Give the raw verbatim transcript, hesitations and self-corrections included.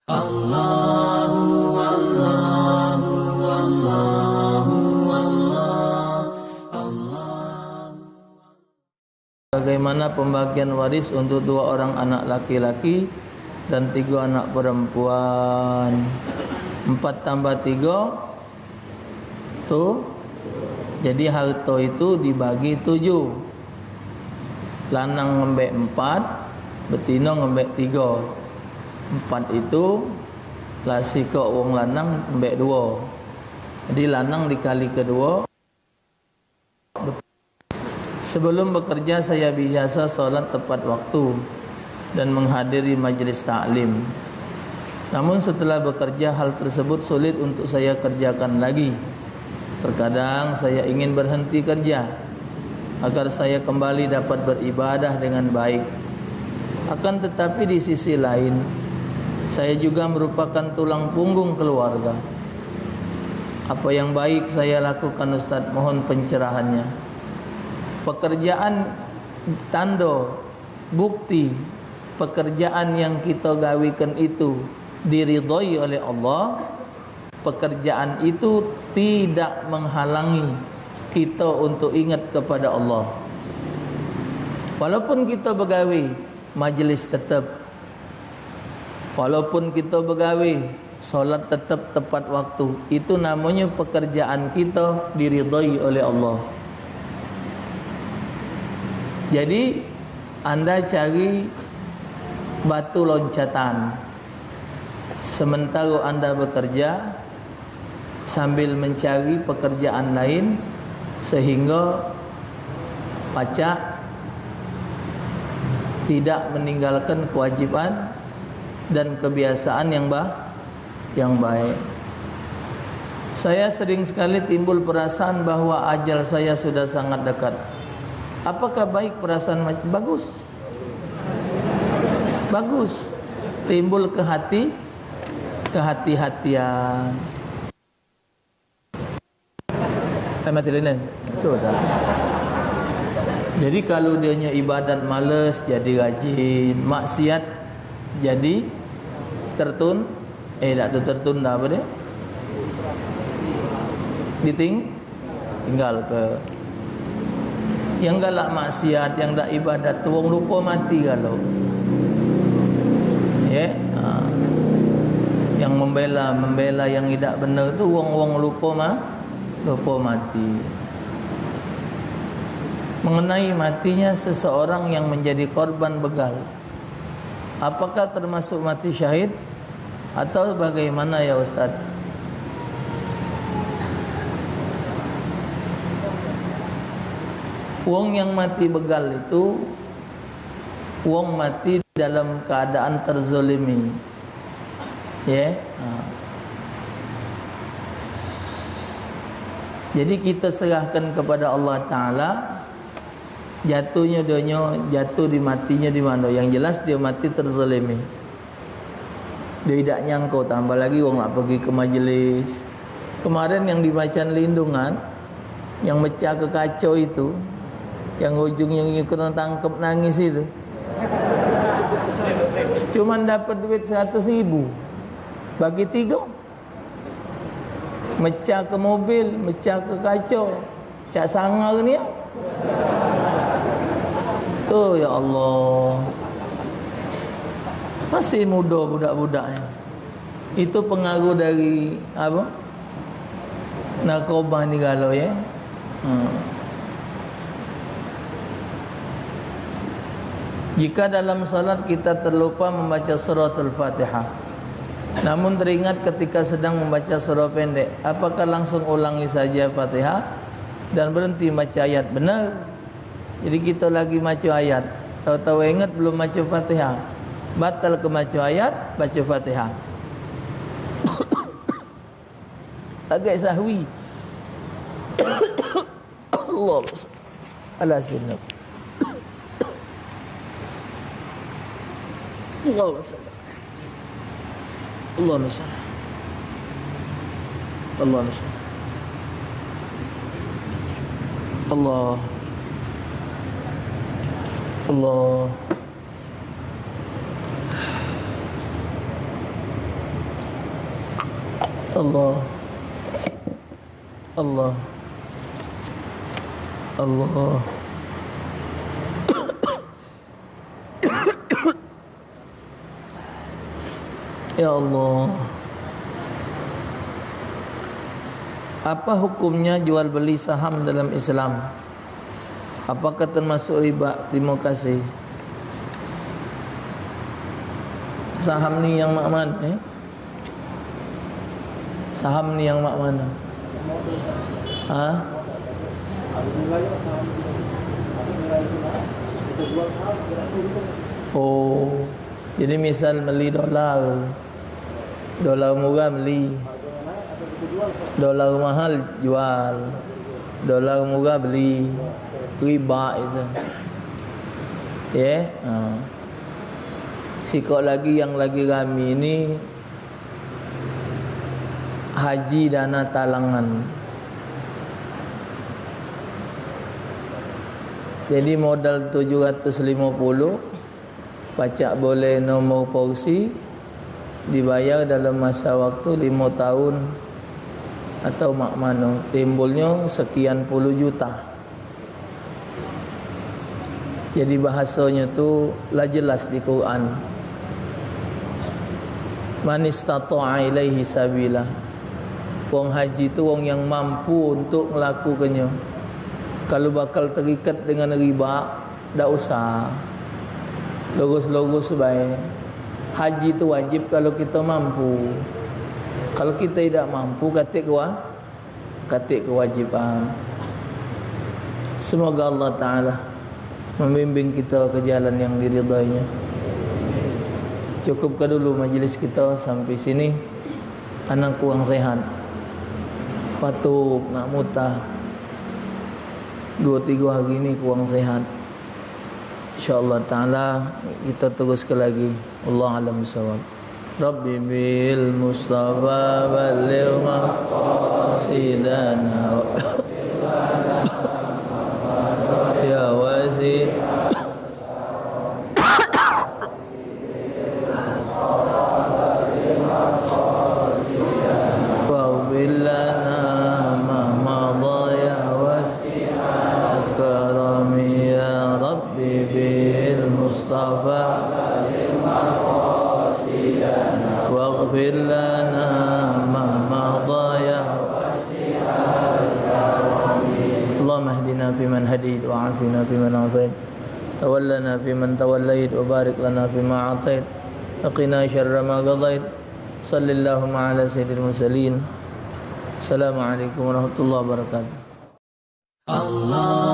Allahu, Allahu, Allahu, Allah, Allahu. Bagaimana pembagian waris untuk dua orang anak laki-laki dan tiga anak perempuan? Empat tambah tiga, tu, jadi harto itu dibagi tujuh. Lanang ngembek empat, betino ngembek tiga. Empat itu lah sikok wong lanang ngembek dua. Jadi lanang dikali ke dua. Sebelum bekerja, saya biasa sholat tepat waktu dan menghadiri majelis taklim. Namun setelah bekerja, hal tersebut sulit untuk saya kerjakan lagi. Terkadang saya ingin berhenti kerja agar saya kembali dapat beribadah dengan baik. Akan tetapi, di sisi lain, saya juga merupakan tulang punggung keluarga. Apa yang baik saya lakukan, Ustaz? Mohon pencerahannya. Pekerjaan, tando, bukti pekerjaan yang kita gawikan itu diridhoi oleh Allah, pekerjaan itu tidak menghalangi kita untuk ingat kepada Allah. Walaupun kita begawe, majelis tetap. Walaupun kita begawe, sholat tetap tepat waktu. Itu namanya pekerjaan kita diridhoi oleh Allah. Jadi, anda cari batu loncatan. Sementara anda bekerja, sambil mencari pekerjaan lain, sehingga pacak tidak meninggalkan kewajiban dan kebiasaan yang ba-, yang baik. Saya sering sekali timbul perasaan bahwa ajal saya sudah sangat dekat. Apakah baik perasaan mac-, bagus? Bagus. Timbul kehati-, kehati-hatian. Eh, mati linen. Sudah. Jadi, kalau dianya ibadat males, jadi rajin. Maksiat, jadi tertun-, eh, dak tu tertunda apa dia? Diting-, tinggal ke. Yang galak maksiat, yang dak ibadat tu, wong lupa mati galo. Ye? Ha. Yang membela, membela yang idak benar tu, wong, wong lupa ma-, lupa mati. Mengenai matinya seseorang yang menjadi korban begal, apakah termasuk mati syahid atau bagaimana, ya Ustaz? Wong yang mati begal itu, wong mati dalam keadaan terzolimi. Ya. Ha. Jadi, kita serahkan kepada Allah Taala, jatuhnyo donyo, jatuh di matinyo di mano. Yang jelas, dia mati terzolimi. Dia idak nyangko, tambah lagi wong nak pergi ke majelis. Kemarin yang di Macan Lindungan, yang mecah ke kaco itu, yang ujungnyo kena tangkep nangis itu, cuman dapat duit seratus ribu. Bagi tiga. Mecah ke mobil, mecah ke kaco. Cak sangar nian. Oh, ya Allah. Masih muda budak-budaknyo. Itu pengaruh dari apa? Narkoba ni galo, ya. Hmm. Jika dalam salat kita terlupa membaca suratul Fatihah, namun teringat ketika sedang membaca surah pendek, apakah langsung ulangi saja Fatihah dan berhenti baca ayat? Benar. Jadi, kita lagi baca ayat, tahu-tahu ingat belum baca Fatihah. Batal ke baca ayat, baca Fatihah. Agak sahwi. Allahumma shalli ala sayyidina. Allahumma shalli. Allahumma shalli. Allahumma shalli. Allah. Allah. Allah. Allah. Allah. Ya Allah. Apa hukumnya jual beli saham dalam Islam? Apakah termasuk riba? Terima kasih. Saham ni yang mak mana, eh? Saham ni yang mak mana? Ha? Oh. Jadi misal meli dolar. Dolar murah meli. Dolar mahal jual. Dolar murah beli. Riba itu. Ya, ha. Sikok lagi yang lagi rami ni haji dana talangan. Jadi modal tujuh ratus lima puluh, pacak boleh nomor porsi, dibayar dalam masa waktu lima tahun atau mak mano, timbulnyo sekian puluh juta. Jadi bahasonyo tu la jelas di Quran. Man istata'a ilaihi sabila. Wong haji tu wong yang mampu untuk ngelakukannyo. Kalu bakal terikat dengan riba, dak usah. Lurus-lurus bae. Haji tu wajib kalu kito mampu. Kalu kito idak mampu, katik kewa-, katik kewajiban. Semoga Allah Taala membimbing kita ke jalan yang diridainya. Cukupka dulu majlis kita sampai sini. Ana kurang sehat. Batuk, nak mutah. Dua tiga hari ni kurang sehat. InsyaAllah Taala kita teruskan lagi. Wallahu a'lam bishawab. Rabbi bil Mustafa balligh maqasidana. Ya wasi. Waghfir lana ma madha ya wasi'al karami ya Rabbi bil Mustafa. Waghfir lana ma madha ya. Allahumma ihdina fiman hadait wa afina fiman afait. Tawallana fiman tawallait wa barik lana fima atait. Wa qina syarra ma qadait. Sallallahumma ala sayyidil mursalin. Assalamualaikum warahmatullahi wabarakatuh. Allah